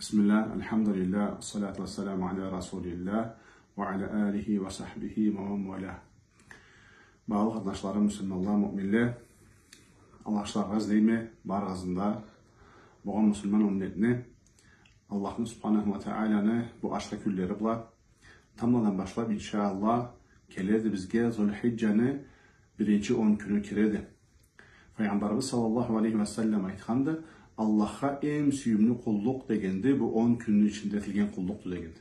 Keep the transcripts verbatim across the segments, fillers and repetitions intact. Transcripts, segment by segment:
بسم الله، الحمد لله، والصلاة والسلام على رسول الله وعلى آله وصحبه ومن والاه. Багъалы къарнашларым, муслиманла, муъминле, алгъышларгъа излейме барыгъызны да, болгъан муслиман умметни, Аллахны субханаху ва тааланы бу ашхы кюнлери бла, тамбладан башлаб, иншаАллах, келеди бизге Зулхиджаны биринчи он кюню киреди. Файгъамбарыбыз саллаллаху алейхи ва саллам айтханды: Аллахха эм сюйюмлю къуллукъ дегенди бу он кюнню ичинде этилген къуллукъду дегенди.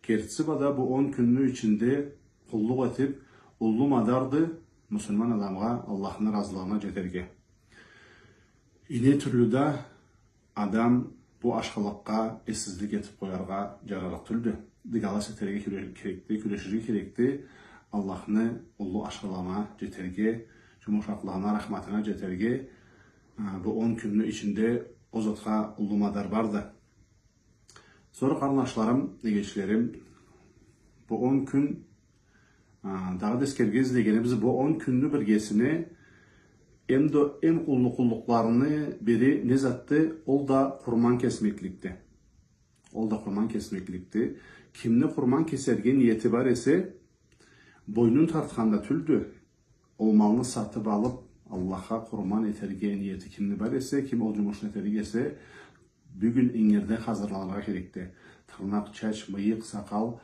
Кертиси бла да, бу он кюнню ичинде къуллукъ этиб, уллу мадарды муслиман адамгъа Аллахны разылыгъына джетерге. И не тюрлю да адам бу ашхылыкъгъа эссизлик этиб къояргъа джарарыкъ тюлдю. Дыгалас этерге кюре-, керекди, кюреширге керекди. Аллахны уллу ашхылыгъына джетерге, джумушакълыгъына, рахматына джетерге, а, бу он кюнню ичинде ол затха уллу мадар барды. Сора, къарнашларым, эгечлерим, бу он кюн, а, дагъыда эсгерирге излегенибиз, бу он кюнню биргесине эм да эм уллу къуллукъларыны бири не затды? Ол да къурман кесмекликди. Ол да къурман кесмекликди. Кимни къурман кесерге ниети бар эсе, бойнун тартхан да тюлдю. Ол малны сатыб алыб, Аллахха къурман этерге ниети кимни бар эсе, ким ол джумушну этерик эсе, бюгюн ингирден хазырланыргъа керекди. Тырнакъ, чач, мыйыкъ, сакъал,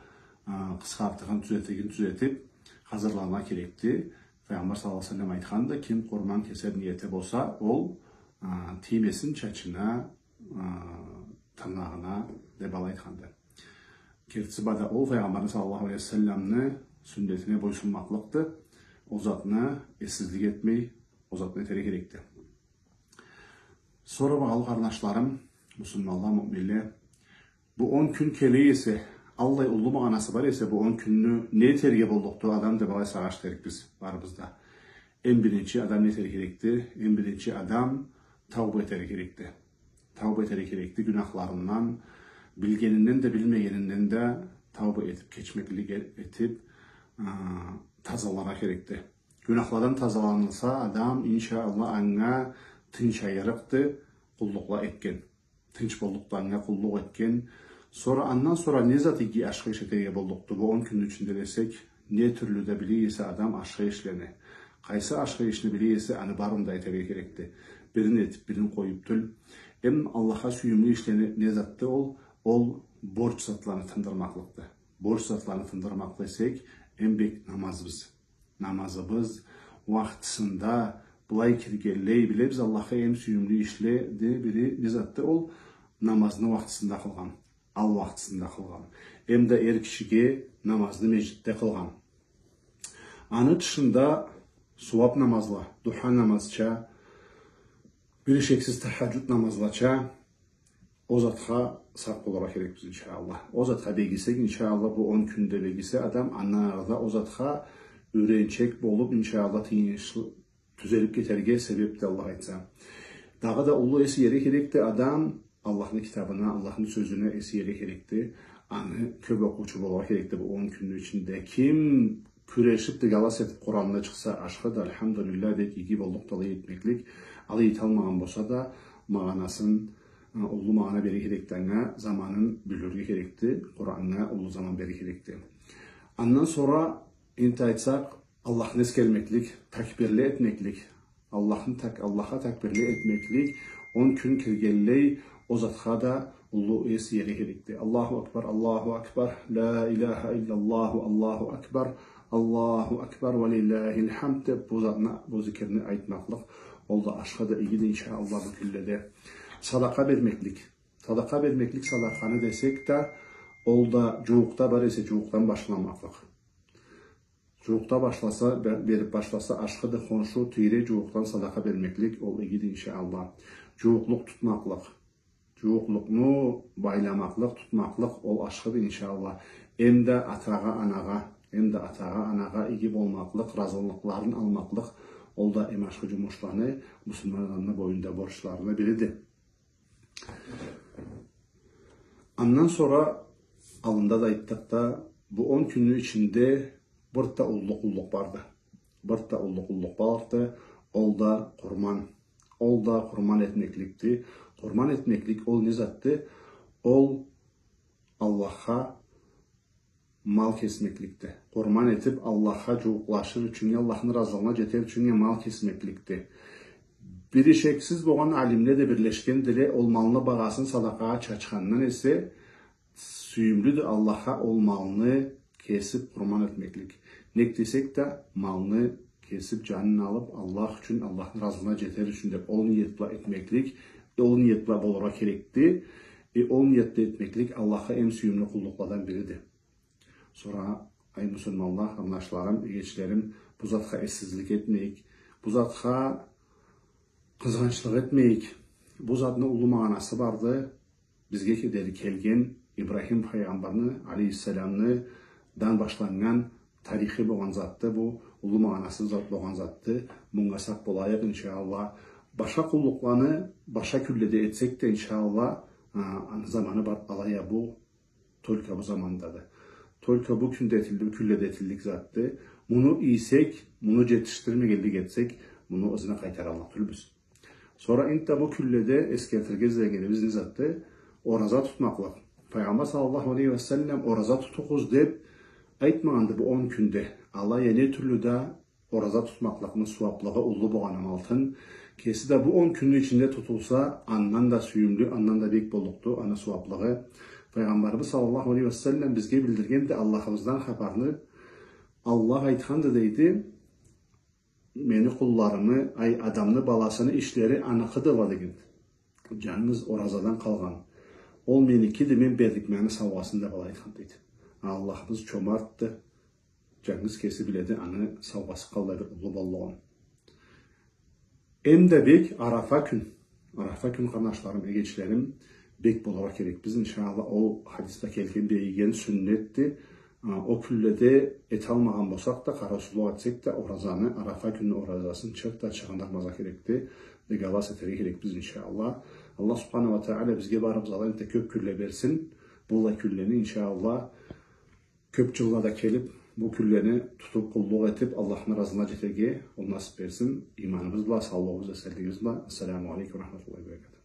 а, къысхартыгъын, тюзетигин тюзетиб, хазырланыргъа керекди. Файгъамбар саллаллаху алейхи ва саллам айтханды: ким къурман кесер ниети болса, ол, а, тиймесин чачына, а, тырнагъына, деб алай айтханды. Кертиси бла да, ол Файгъамбарны саллаллаху алейхи ва салламны сюннетине бойсунмакълыкъды. Ол затны эссизлик этмей, ол затны этерге керекди. Сора, багъалы къарнашларым, муслиманла, муъминле, бу он кюн келе эсе, аллай уллу магъанасы бар эсе, бу он кюнню не этерге боллукъду адам деб алай сагъыш этерикбиз барыбыз да. Эм биринчи адам не этерге керекди? Эм биринчи адам тауба этерге керекди. Тауба этерге керекди гюнахларындан, билгенинден да, билмегенинден да тауба этиб, кечмеклик э-, этиб, а, тазаланыргъа керекди. Гюнахладан тазаланылса адам, иншаАллах, анга тынчайырыкъды къуллукъла этген. Тынч боллукъду анга къуллукъ этген. Сора, андан сора не зат иги ашхы иш этерге боллукъду бу он кюнню ичинде десек, не тюрлю да биле эсе адам ашхы ишлени. Къайсы ашхы ишни биле эсе, аны барын да этерге керекди. Бирин этиб, бирин къоюб тюл. Эм Аллахха сюйюмлю ишлени не затды ол? Ол борч затланы тындырмакълыкъды. Борч затланы тындырмакъ десек, эм бек намазыбыз. Намазыбыз уахтысында, былай киргенлей, билебиз, Аллахха эм сюйюмлю ишлени бири не затды ол? Намазны уахтысында къылгъан, ал уахтысында къылгъан. Эм да эр кишиге намазны межгитде къылгъан. Аны тышында сууаб намазла, духа намазча, бир ишексиз тахаджуд намазлача, ол затха сакъ болургъа керекбиз, иншаАллах. Ол затха бегисек, иншаАллах, бу он кюнде бегисе адам, андан ары да ол затха юренчек болуб, иншаАллах, тыйыншлы тюзелиб кетерге себебди, Аллах айтса. Дагъыда уллу эс иерге керекди адам Аллахны китабына, Аллахны сёзюне эс иерге керекди. Аны кёб окъуучу болургъа керекди бу он кюнню ичинде. Ким кюрешиб, дыгалас этиб Къуранны чыкъса, ашхыды, альхамдулиллах, бек иги боллукъ да алай этмеклик. Алай эталмагъан болса да, магъанасын, э, уллу магъана берирге керекди анга, заманын бёлюрге керекди, Къураннга уллу заман берирге керекди. Андан сора, энтда айтсакъ, Аллахны эсгермеклик, такбирли этмеклик, Аллахны так-, Аллахха такбирли этмеклик, он кюн киргенлей, ол затха да уллу эс иерге керекди. Аллаху акбар, Аллаху акбар, ла иляха илляллаху, Аллаху акбар, Аллаху акбар, ва лиллахил хамд деб, бу затны, бу зикирни айтмакълыкъ, ол да ашхыды, игиди, иншаАллах, бу кюнледе. Садакъа бермеклик. Садакъа бермеклик, садакъаны десек да, ол да джууукъда бар эсе, джууукъдан башламакълыкъ. Джууукъда башласа, бе-, бериб башласа, ашхыды, хоншу, тийре джууукъдан садакъа бермеклик, ол игиди, иншаАллах. Джууукълукъ тутмакълыкъ. Джууукълукъну байламакълыкъ, тутмакълыкъ, ол ашхыды, иншаАллах. Эм да атагъа, анагъа, эм да атагъа, анагъа иги болмакълыкъ, разылыкъларын алмакълыкъ, ол да эм ашхы джумушланы, муслиманны бойнунда борчларыны бириди. Андан сора аллында да айтдыкъ да, бу он кюнню ичинде бир да уллу къуллукъ барды. Бир да уллу къуллукъ барды, ол да къурман. Ол да къурман этмекликди. Къурман этмеклик ол не затды? Ол Аллахха мал кесмекликди. Къурман этип, Аллахха джууукълашыр ючюннге, Аллахны разылыгъына джетер ючюннге мал кесмекликди. Бир ишексиз болгъан алимле да бирлешгендиле, ол малны багъасын садакъагъа чачхандан эсе, сюйюмлюдю Аллахха ол малны кесип къурман этмеклик. Нек десек да, малны кесип, джанын алып, Аллах ючюн, Аллахны разылыгъына джетер ючюн деп, ол ниет бла этмеклик, ол ниет бла болургъа керекди. Э, ол ниет бла этмеклик Аллахха эм сюйюмлю къуллукъладан бириди. Сора, ай муслиманла, къарнашларым, эгечлерим, бу затха эссизлик этмейик, бу затха къызгъанчлыкъ этмейик. Бу затны уллу магъанасы барды. Бизге дери келген Ибрахим файгъамбарны, алейхиссаламны, дан башланнган тарихи болгъан затды. Бу уллу магъанасы зат болгъан затды. Мунга сакъ болайыкъ, иншаАллах. Башха къуллукъланы башха кюнледе этсек да, иншаАллах, а, аны заманы бар, алай а бу только бу замандады. Только бу кюнде этилди, бу кюнледе этиллик затды. Муну ийсек, муну джетишдирмегенлик этсек, муну ызына къайтараллыкъ тюлбюз. Сора энтда бу кюнледе эсгертирге излегенибиз не затды? Ораза тутмакълыкъ. Файгъамбар саллаллаху алейхи ва саллам ораза тутугъуз деп айтмагъанды бу он кюнде. Алай а не тюрлю да ораза тутмакълыкъны сууаплыгъы уллу болгъаны амалтын. Кеси да бу он кюнню ичинде тутулса, андан да сюйюмлю, андан да бек боллукъду аны сууаплыгъы. Файгъамбарыбыз саллаллаху алейхи ва саллам бизге билдиргенди Аллахыбыздан хапарны. Аллах айтханды, дейди, мени къулларымы, ай, адамны баласыны ишлери аныкъыдыла деген. Джангыз оразадан къалгъан. Ол меникиди, мен берликме аны саугъасын деп, Аллах айтхан, дейди. Аллахыбыз чомартды. Джангыз кеси биледи аны саугъасы къаллай бир уллу боллугъун. Эм да бек Арафа кюн. Арафа кюн, къарнашларым, эгечлерим, бек болургъа керекбиз, иншаАллах. Ол хадисде келген, бегиген сюннетди. А, ол кюнледе эталмагъан болсакъ да, къарыусузлукъ этсек да, оразаны, Арафа кюнню оразасын чырт да чыгъындырмазгъа керекди. Легалас этерге керекбиз, иншаАллах. Аллах субханаху ва тагъала бизге барыбызгъа да энтда кёп кюнле берсин. Быллай кюнлени, иншаАллах, кёп джыллада келип, бу кюнлени тутуп, къуллукъ этип, Аллахны разына джетерге ол насып берсин. Иманыбыз бла, саулугъубуз, эсенлигибиз бла. Ассаламу алейкум ва рахматуллахи ва баракатух.